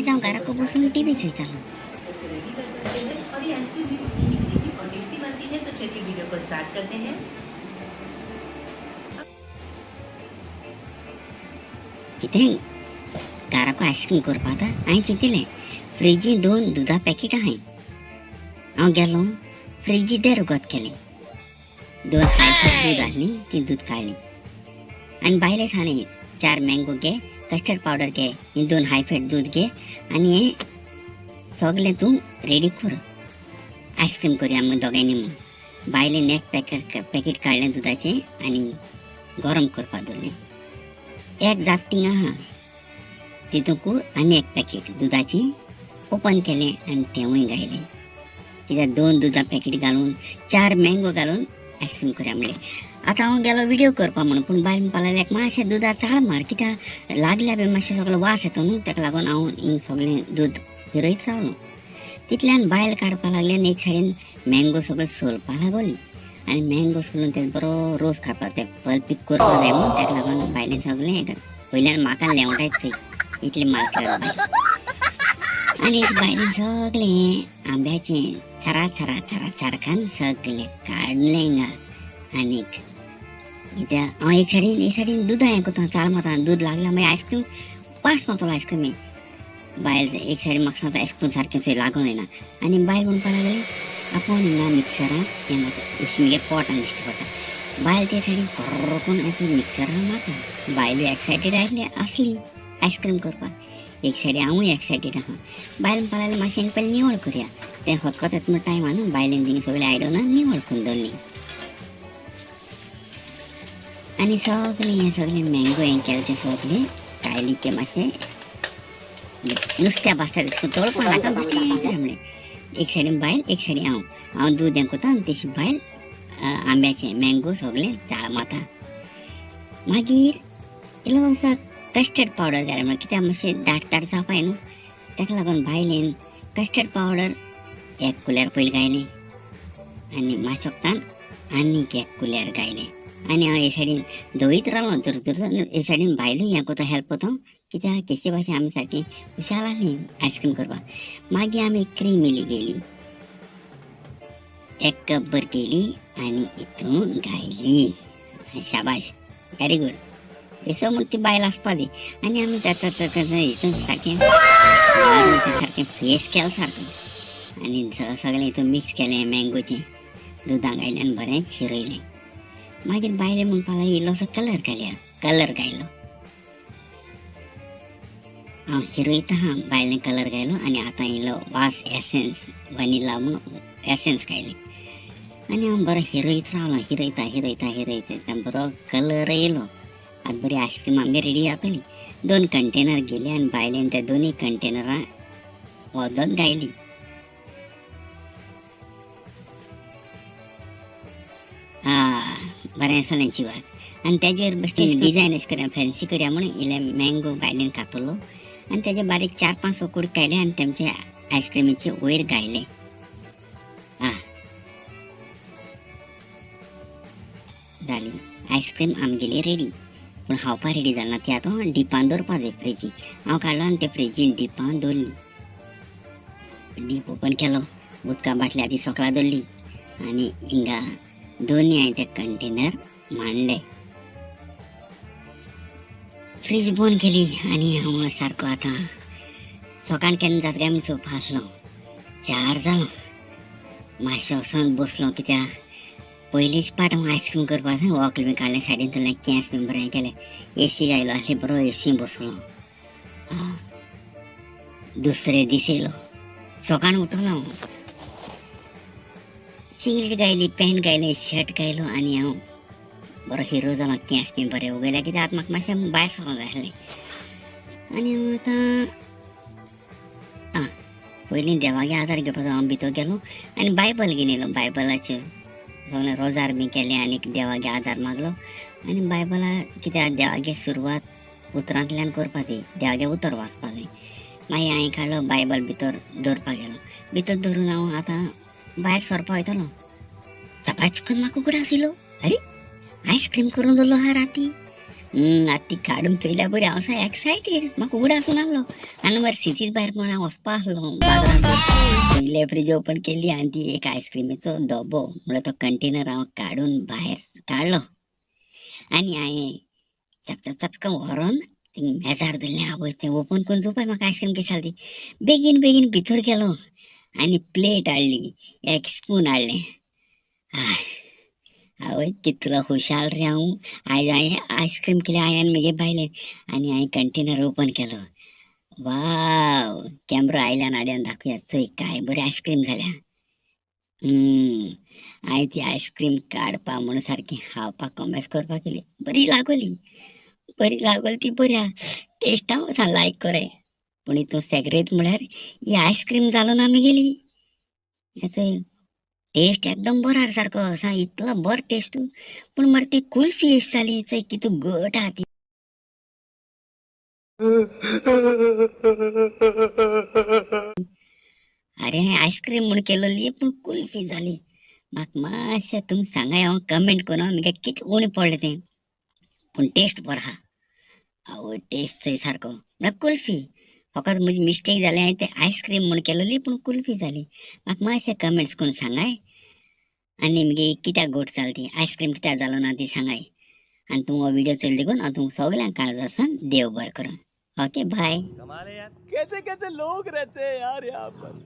आयज हांव घराको बसून टी व्ही चोयतालो. कैसे रेडी कर सकते हैं और ये आइसक्रीम भी उतनी ही क्रीमी और टेस्टी बनती है। तो चलिए वीडियो को स्टार्ट करते हैं। कितें घराको आयस्क्रीम करपा आतां हांवें चिंतिलें फ्रिजींत दोन दुदा पॅकेट आहाय. हांव गेलो फ्रिजी देर उगत केलें, दोन हायफेट दूद आसली ती दूद काडली आनी बायले सांगलें 4 मँगो घे, कस्टर्ड पावडर घे, ही 2 हायफेट दूद घे आनी हें सगलें तूं रेडी कर, आयस्क्रीम करया आमी दोगांयनी म्हूण. बायलेन एक पॅकेट काडलें दुदाचें आनी गरम करपाक दवरलें. एक जात थिंगा आहा तितूंक आनी एक पॅकेट दुदाचें ओपन केलें आनी तेंवूय घायलें. कित्याक 2 दुदा पॅकेट घालून 4 मँगो घालून आयस्क्रीम करया म्हणलें. आतां हांव गेलो व्हिडियो करपाक म्हणून, पूण बायल म्हणपाक लागली मातशें दुदा चाळ मार, कित्याक लागल्या बी मातशें सगळो वास येता न्हू, ताका लागून हांव हिंग सगळें दूद फिरयत रावलो. तितल्यान बायल काडपाक लागली आनी एक सायडीन मँगो सगळें सोलपाक लागली आनी मँगो सोलून ते बरो रोस काडपाक ते पल्पीक करपाक जाय म्हणून ताका लागून बायलेन सगळें वयल्यान म्हाका लेंवटायत चय इतली माल खेळत बायल. आनी बायलेन सगळें आंब्याचें सरा सरा सरा सारकान सगळें काडलें हिंगा. आनीक कित्याक हांव एक सायडीन एक सायडीन दुदा हें करता चाळ मारता, दूद लागल्या मागीर आयस्क्रीम वास मारतलो आयस्क्रिमी. बायल एक सायडीन म्हाका सांगता आयस्क्रीम सारकें चोय लागून जायना. आनी बायल म्हणपाक लागली आपूण हिंगा मिक्सरान हें मारता, अशी मुगे पोटान दिश्टी पडटा. बायल ते सायडीन कर्र करून अशें मिक्सरान मारता. बायलूय एक्सायटेड आसली आसली आयस्क्रीम करपाक, एक सायडीन हांवूय एक्सायटेड आहा. बायल म्हणपाक लागली मातशें हिंगा पयलीं निवळ करया, तें खतखतेत म्हूण टायम आहा न्हू. बायलेन थिंगा सगळीं आयदनां निवळ करून दवरलीं आनी सगळें हें सगळें मँगो हें केलें तें सगळें कायली तें मातशें नुस्त्या बासत्या तशें करून तळपाक नाका बेश्टें म्हणलें. एक सायडीन बायल एक सायडीन हांव, हांव दूद हें करता आनी तशी बायल आंब्याचें मँगो सगळें चाळ मारता. मागीर इल्लो कस्टर्ड पावडर घालें म्हळ्यार कित्याक मातशें दाट दाट जावपा न्हू, ताका लागून बायलेन कस्टर्ड पावडर एक कुल्यार पयलीं घायलें आनी मातशें वखदान आनीक एक कुल्यार घायलें. आनी हांव हे सायडीन धवळीत रावलो जर जर हे सायडीन बायलूय हें करता हेल्प करता, कित्याक केशी भाशेन आमी सारकी हुशार आसली आयस्क्रीम करपाक. मागीर आमी क्रीम इल्ली गेली, एक कप भर केली आनी हितून घायली. शाबाश, व्हेरी गूड. येसो म्हूण ती बायल आसपा दी. आनी आमी जाता हितून सारकें सारकें फेस केलें सारको आनी सगळें हितून मिक्स केलें मँगोचें, दुदां घायलें आनी बरें शिरयलें. मागीर बायले म्हणपाक लागली इल्लोसो कलर घालया, कलर घायलो. हांव हिरयता आहा, बायलेन कलर घायलो आनी आतां इल्लो वास एसेन्स वनिला म्हूण एसेन्स घायलें आनी हांव बरो हिरयत रावलो, हिरयता हिरयता हिरयता बरो कलर येयलो. आतां बरी आयस्क्रीम आमगे रेडी जातली. 2 कंटेनर गेले आनी बायलेन त्या दोनूय कंटेनरां वोदोत घायली. बरें आसलें जिवाक. आनी तेजेर बेश्टें डिजायन अशें करया फॅन्सी करया म्हूण इल्लें मँगो बायलेन कातलो आनी तेजे बारीक 4-5 कुडके काडले आनी तेमचे आयस्क्रिमीचे वयर घायले. जाली आयस्क्रीम आमगेली रेडी. पूण खावपा रेडी जाली ना, ती आतां डिपान दवरपा जाय फ्रिजीन. हांव काडलो आनी ते फ्रिजीन डिपान दवरली. डीप ओपन केलो, उदका बाटली आदी सोकळा दवरली आनी हिंगा दोनी हांवें ते कंटेनर मांडले. फ्रीज बंद केली आनी हांव सारको आतां सकाळ केन्ना जाता काय म्हूण चोवपा आसलो. 4 जालो, मातशें वचोन बसलो, कित्याक पयलींच पाट हांव आयस्क्रीम करपाक वॉकल बी काडलें सायडीन, थंय केंस बी बरें केलें, एसी घायलो आसली बरो एसी बसलो. दुसरे दीस येयलो, सकाळ उठलो हांव, सिगरेट गायली, पॅन्ट गायलें, शर्ट गायलो आनी हांव बरो हिरो जालो. केंस बी बरे उगयले कित्याक आतां म्हाका मातशें भायर सरोंक जाय आसलें. आनी हांव आतां पयलीं देवागे आदार घेवपाचो हांव भितर गेलो आनी बायबल घेवन येयलो. बायबलाचेर सगळें रोजार बी केलें आनी देवागे आदार मागलो. आनी बायबला कित्याक देवागे सुरवात उतरांतल्यान करपा जाय, देवागे उतर वाचपा जाय. मागीर हांवें काडलो बायबल भितर दवरपाक गेलो. भितर दवरून हांव आतां भायर सरपा वयतलो. चपाचकून म्हाका उगडास येयलो, अरे आयस्क्रीम करून दवरलो आहा राती, आतां ती काडून चोयल्या बरी हांव सामकें एक्सायटेड, म्हाका उगडासून आहलो. आनी मरे सिटीच भायर म्हण हांव वचपा आहलो बाजारांत. पयले फ्रीज ओपन केली आनी ती एक आयस्क्रिमीचो डबो म्हळ्यार तो कंटेनर हांव काडून भायर काडलो आनी हांवें चप चप चपकन व्हरोन मेजार धरलें. आवय, तें ओपन करून चोवपाक म्हाका आयस्क्रीम कशी जाली ती. बेगीन बेगीन भितर गेलो आनी प्लेट हाडली, एक स्पून हाडलें. आवय, कितलो खुशाल रे हांव. आयज हांवें आयस्क्रीम केली हांवें आनी म्हगे बायलेन आनी हांवें कंटेनर ओपन केलो. वाव, कॅमरा आयल्यान हाड्यान दाखोवया. चोय काय बरी आयस्क्रीम जाल्या. हांवें ती आयस्क्रीम काडपा म्हणून सारकी खावपाक कोमेस करपाक केली. बरी लागली, बरी लागली ती. बरी आहा टेस्ट, हांव सांग लायक करे. पूण हितून सेक्रेत म्हळ्यार ही आयस्क्रीम जालो ना मुगेली. चोय, टेस्ट एकदम बरो आहा सारको, इतलो बरो टेस्ट. पूण मरे ती कुल्फी अशी जाली. चोय कितू घट आहा ती. अरे, आयस्क्रीम म्हूण केलोली पूण कुल्फी जाली. म्हाका मातशें तुमी सांगाय, हांव कमेंट करून मुगे कितें उणें पडलें तें. पूण टेस्ट बरो आहा. आवय, टेस्ट चोय सारको म्हळ्यार कुल्फी. फकत म्हजी मिस्टेक जाली, हांवें तें आयस्क्रीम म्हूण केलोली पूण कुल्फी जाली. म्हाका मातशें कमेंट्स करून सांगाय आनी मुगे कित्याक गोड जाली ती आयस्क्रीम, कित्याक जालो ना ती सांगाय. आनी तुमकां हो व्हिडियो चोयले देखून हांव तुमकां सगल्यांक काळजासान देव बरें करूं. ओके, बाय. कमाल है यार. कैसे कैसे लोग रहते हैं यार यहाँ पर.